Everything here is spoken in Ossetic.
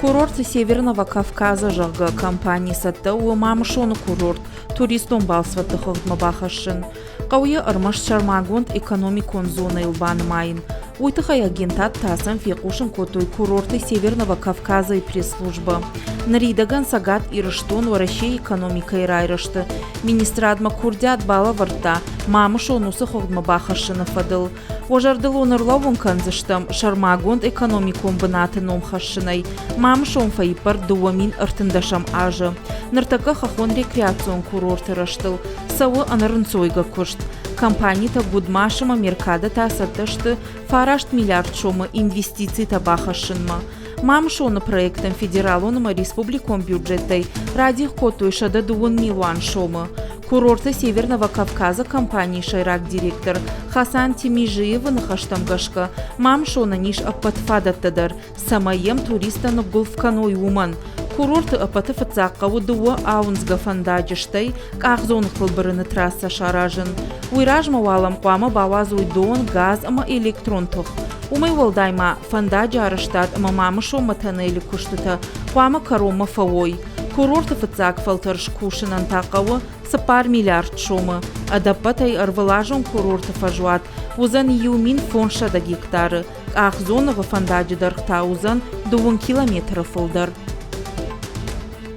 Курорты Северного Кавказа, зӕгъгӕ, компани цӕттӕ у Мамысоны курорт туристон балцвӕдты хыгъдмӕ бахӕссын. Хъӕуы йӕ ӕрмӕст сӕрмагонд экономикон зонӕйыл банымайын. Уый тыххӕй агентад ТАСС-ӕн фехъусын кодтой курорты Северного Кавказа-йы пресс-службӕ. Ныридӕгӕн Цӕгат Ирыстон Уӕрӕсейы экономикӕйы райрӕзты министрадмӕ курдиат балӕвӕрдта Мамысон уыцы хыгъдмӕ бахӕссыны фӕдыл. Уӕ зӕрдыл уын ӕрлӕууын кӕндзыстӕм, сӕрмагонд экономикон бынаты ном хӕссынӕй Мамысон фӕиппӕрд 2013 азы. Ныртӕккӕ хӕххон рекреацион курорты рӕзтыл цӕуы ӕнӕрынцойгӕ куыст. Компанитӕ Гудмаш ӕмӕ Меркада та цӕттӕ сты 9 миллиард сомы инвестицитӕ бахӕссынмӕ. Мамысоны проектӕн федералон ӕмӕ республикон бюджеттӕй радих кодтой 102 милуан сомы. Курорты Северного Кавказа компанийы сӕйраг директор Хасан Тимижиевы ныхӕстӕм гӕсгӕ, Мамысонӕн ис ӕппӕт фадӕттӕ дӕр, цӕмӕй йӕм туристтӕ ныггуылф кӕной, уымӕн. Курорты ӕппӕты фыццаг хъӕуы дыууӕ ауындзгӕ фӕндаджы, стӕй къахдзоныгътыл бырыны трассӕ саразын. Уый размӕ уал ӕм хъуамӕ бауадзой дон, газ ӕмӕ электрон тых. Уымӕй уӕлдай ма фӕндаджы арӕзтад ӕмӕ Мамысонмӕ тоннелы куыстытӕ хъуамӕ кӕронмӕ фӕуой. Курорты фыццаг фӕлтӕр скусынӕн та хъӕуы 4 миллиард сомы. Ӕдӕппӕтӕй ӕрвылазон курорты фӕзуат уыдзӕн 1500 гектары, къахдзоныгъы фӕндаджы дӕргъ та уыдзӕн дыууын километры фылдӕр.